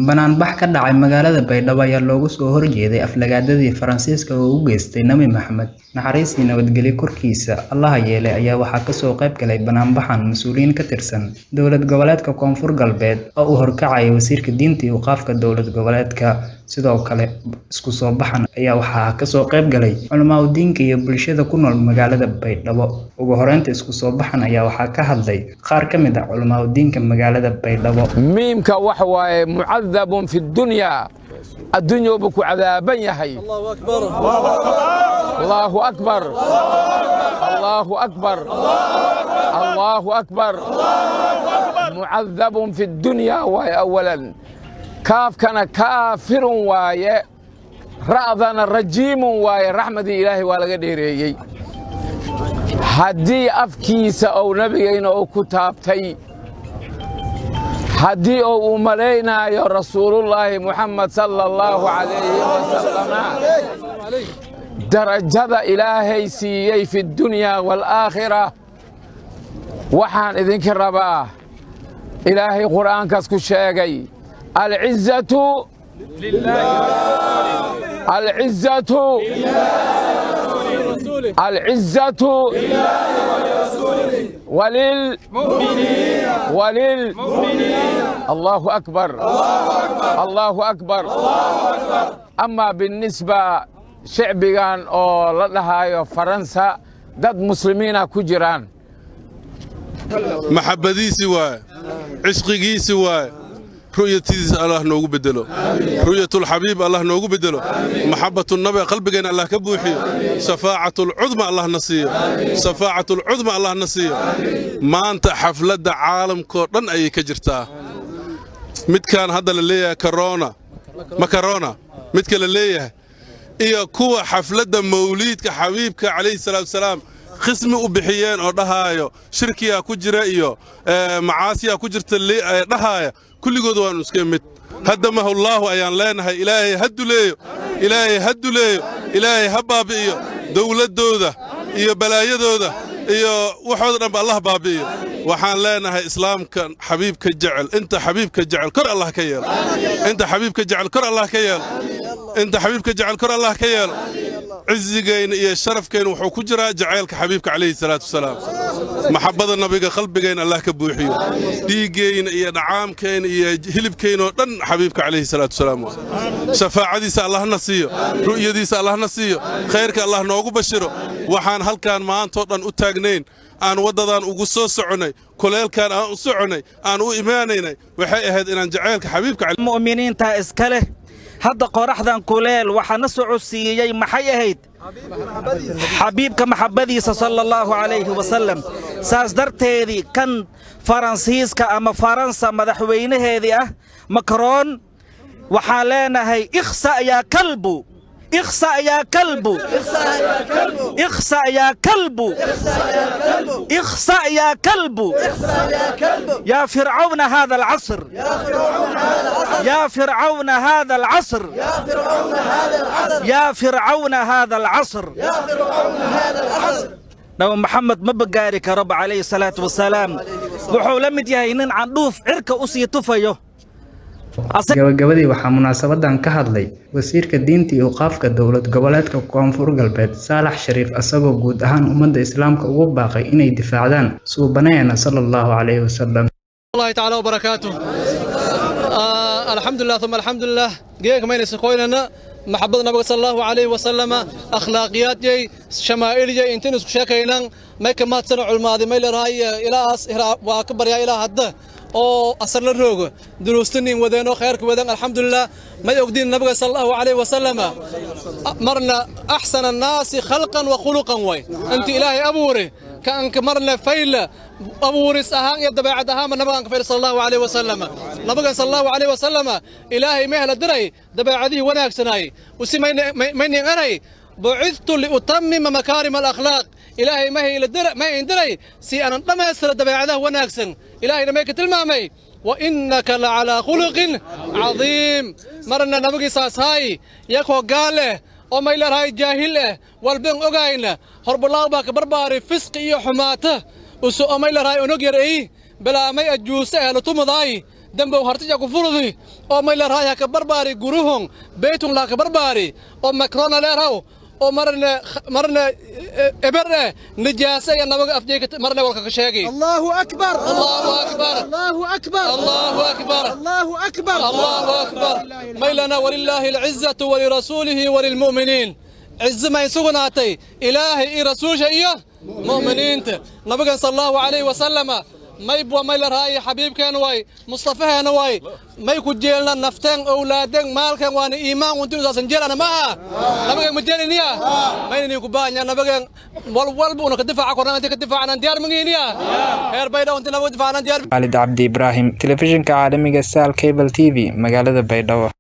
Banaanbax ka dhacay magaalada Baydhabo ayaa looga soo horjeeday aflagaadadii Faransiiska uu u geystay Nabi Maxamed naxariis iyo nabadgelyo korkiisa Allaha yeelay ayaa waxaa kasoo qayb galay banaanbaxan mas'uuliyiin ka tirsan dowlad goboleedka Koonfur Galbeed oo uu horkacayay wasiirka diinta iyo awqaafka dowlad goboleedka. Sidoo kale isku soo baxan ayaa waxaa kasoo qayb galay culamaa diinka iyo bulshada ku nool magaalada Baydhabo. Ugu horeynta isku soo baxan ayaa waxaa ka hadlay qaar ka mid ah culamaa diinka magaalada Baydhabo. Miimka waxa waaye mucadabun fi dunyaa, adduunyoobu ku cadaaban yahay. Allahu akbar, Allahu akbar, Allahu akbar. Mucadabun fi dunyaa waaye awalan. Kaafkana kaafirun waaye, ra'dana rajiimun waaye. Raxmadii Ilaahay waa laga dheereeyey haddii afkiisa ou nabigayna uu ku taabtay, haddii uu u malaynaayo Rasuulullaahi Muxamed sala Allahu calayhi wasalama darajada Ilaahay siiyey fi dunyaa waalaakhira. Waxaan idinka rabaa, Ilaahay Qur'aankaas ku sheegay: alcizatu, alcizatu, alcizatu walil walil. Allahu akbar, Allahu akbar. Amaa binisba shicbigan oo la dhahaayo Faransa, dad muslimiina ku jiraan. Maxabbadiisii waaye, cishqigiisii waaye, ru'yatidiisa Allah noogu beddelo, ru'yatulxabiib Allah noogu beddelo, maxabbatunnabi qalbigeenna Allah ka buuxiyo, shafaacatul-cudma Allah na siiyo, shafaacatul-cudma Allah na siiyo. Maanta xafladda caalamkoo dhan ayay ka jirtaa. Midkaan hadda la leeyahay corona makarona, midka la leeyahay iyo kuwa xafladda mawliidka xabiibka calayhi salaatu wasalaam qismi u bixiyeen oo dhahaayo shirkiyaa ku jira iyo macaasiyaa ku jirta dhahaaya, kulligood waannu iska mid. Haddamahullaahu ayaan leenahay. Ilaahay ha duleeyo, Ilaahay ha duleeyo, Ilaahay ha baabi'iyo dawladdooda iyo balaayadooda iyo waxooda dhanba Allah baabi'iyo. Waxaan leenahay islaamka xabiibka jecel, inta xabiibka jecel kor Allah ka yeelo, inta xabiibka jecel kor Allah ka yeelo, inta xabiibka jecel kor Allah ka yeelo. Cizigayna iyo sharafkayna wuxuu ku jiraa jacaylka xabiibka calayhi salaatu wasalaam. Maxabbada nabiga qalbigayna Allah ka buuxiyo. Dhiiggayna iyo dhacaamkayna iyo hilibkayna oo dhan xabiibka calayhi salaatu wasalaam. Shafaacadiisa Allahna siiyo, ru'yadiisa Allahna siiyo, khayrka Allah noogu bashiro. Waxaan halkaan maantoo dhan u taagnayn, aan waddadan ugu soo soconnay, kuleelkaan aan u soconnay, aan u imaanaynay, waxay ahayd inaan jacaylka xabiibka. Mu'miniinta iska leh hadda qoraxdan kuleel waxaa na socodsiiyey maxay ahayd? Xabiibka maxabbadiisa sala Allahu calayhi wasalam. Saas darteedii kan Faransiiska ama Faransa madaxweynaheedii ah Macron waxaan leenahay: ikhsa yaa kalbu, ikhsa yaa kalbu, ikhsa yaa kalbu, ikhsa yaa kalbu, yaa fircawna hada alcasr, yaa fircawna hada alcasr, yaa fircawna hada alcasr. Nabi Maxamed ma bagaari karoba calayhi salaatu wasalaam. Wuxuu la mid yahay nin candhuuf cirka u sii tufayo. Gabagabadii waxaa munaasabadan ka hadlay wasiirka diinta iyo awqaafka dowlad goboleedka Koonfur Galbeed Saalax Shariif, asagoo guud ahaan ummadda islaamka ugu baaqay inay difaacdaan suubanaheena sala Allahu calayhi wasalam. الله تعالى وبركاته. الحمد لله ثم الحمد لله. Geeka mayna qoynana maxabada nabiga sala Allahu calayhi wasalama, akhlaaqiyaadyay, shamaa'iliyay intayn isku sheekaynan. May ka maadsana culmaadi, may leedahay ilaahas waa ka baryaa ilaa hadda oo asar la roogo duruustinin wadeenoo khayrka wadeen. Alxamdulilah. May ogdiin nabiga sala Allahu calayhi wasalama marna axsana annaasi khalqan wa khuluqan way inti Ilaahay abuure kaanka marna fayla abuuris ahaan iyo dabeecad ahaanba nabigaan ka fayla sala Allahu calayhi wasalama. Nabigan sala Allahu calayhi wasalama Ilaahay may hela diray dabeecadihii wanaagsanaay usi maynin eray: bucidtu liutammima makaarima alakhlaaq. Ilaahay ma indiray si aanan dhammaystira dabeecadaha wanaagsan. Ilaahayna may ka tilmaamay: wa innaka lacalaa khuluqin cadiim. Marna nabigiisaas haay yakoo gaal eh oo may leedahay jaahil eh walban ogayna horbalaaw baa ka barbaari fisqi iyo xumaata usu oo may leedahay onog yar ey bilaamay ajuuse eh latumadaay. Dembow hartija ku furudi oo may leerahay ha ka barbaari guruhun beytun laa ka barbaari oo Macrona leeraw oo marne marne eberne nijaasa iyo nabaga afjeyka marne walka ka sheegi. الله أكبر. الله أكبر. الله أكبر. الله أكبر. الله أكبر. الله أكبر. ميلنا ولله العزة ولرسوله وللمؤمنين. عز ما يسوغناتي إلهي إي رسول إيه مؤمنين. نبي صلى الله عليه وسلم maybwa may la raaya xabiibkeen way mustafaheena way may ku jeelna nafteen, owlaadeen, maalkeen waana iimaan untiusaasan jeelana maaha. Nabageen ma jeeliniya maynani ku baahanya nabageen wal walba una ka difaaca korna inta ka difaacnaan diyaar magiiniya heer Baydhabo inta nabaga difaacnaan diyaar. Khalid Cabdi Ibraahim, telefishinka caalamiga Sal Cable TV, magaalada Baydhabo.